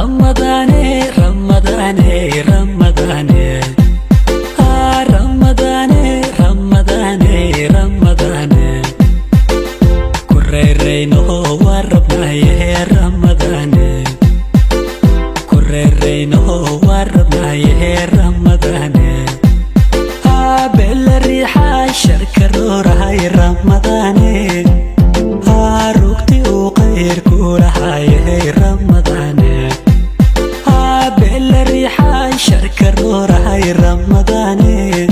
Ramadaane, Ramadaane, Ramadaane, Ramadaane, Ramadaane, Ramadaane, ku reeraynaho waa rabnaaye Ramadaane, ku reeraynaho waa rabnaaye Ramadaane, bela riixa sharka roorahay Ramadaane, rugti uu qayr ku lahaayay Ramadaane, bela riixa sharka roorahay Ramadaane,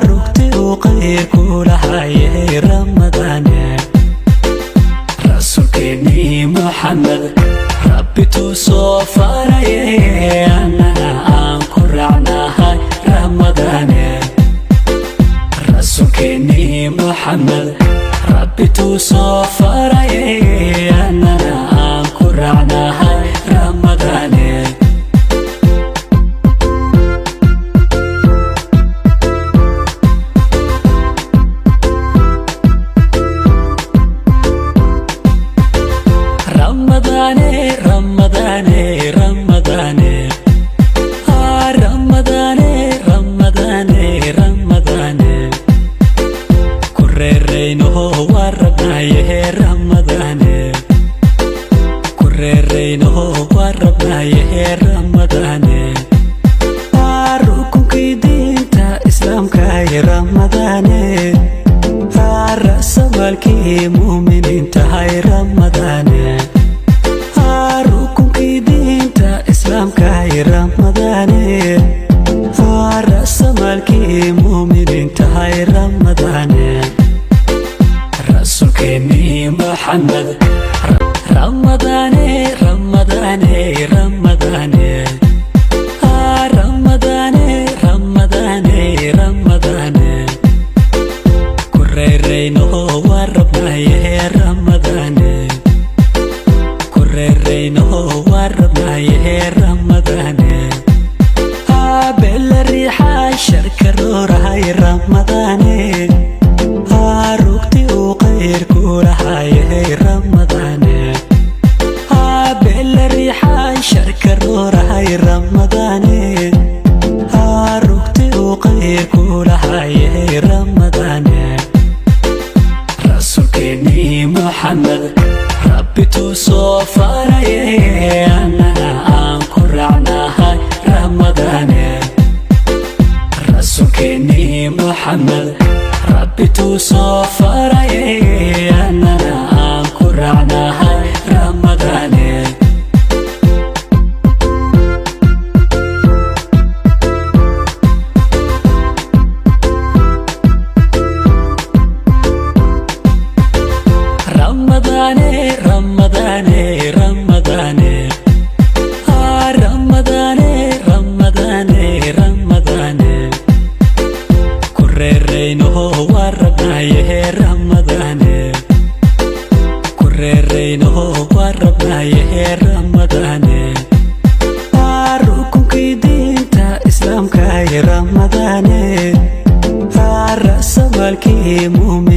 rugti uu qayr ku lahaayay Ramadaane. Rasuulkeennii Muxamed Rabbi tuu soo faraye, annana aan ku raacnahay Ramadaane. Rasuulkeennii Muxamed Rabbi tuu soo faraye, annana aan ku raacnahay Ramadaane. Ramadaane, Ramadaane, Ramadaane, Ramadaane, Ramadaane, Ramadaane, ku reeraynaho waa rabnaaye Ramadaane, ku reeraynaho waa rabnaaye Ramadaane, rukunkii diinta islaamkaay Ramadaane, rasamaalkii muuminiintahay Ramadaane, rukunkii diinta islaamkaay Ramadaane, rasamaalkii muuminiintahay Ramadaane. Rasuulkeennii Muxamed Ramadaane, Ramadaane, Ramadaane, Ramadaane, Ramadaane, Ramadaane, ku reeraynaho waa rabnaaye Ramadaane, ku reeraynaho waa rabnaaye Ramadaane, bela riixa sharka roorahay Ramadaane, rugti uu qayr ku lahaayay Ramadaane, bela riixa sharka roorahay Ramadaane, rugti uu qayr ku lahaayay Ramadaane. Rasuulkeennii Muxamed Rabbi tuu soo faraye, annana aan ku raacnahay Ramadaane. Rasuulkeennii Muxamed Rabbi tuu soo faraye, annana aan ku raacnahay Ramadaane. Ramadaane, Ramadaane, Ramadaane, Ramadaane, Ramadaane, Ramadaane, ku reeraynaho waa rabnaaye Ramadaane, ku reeraynaho waa rabnaaye Ramadaane, rukunkii diinta islaamkaay Ramadaane, rasamaalkii muumin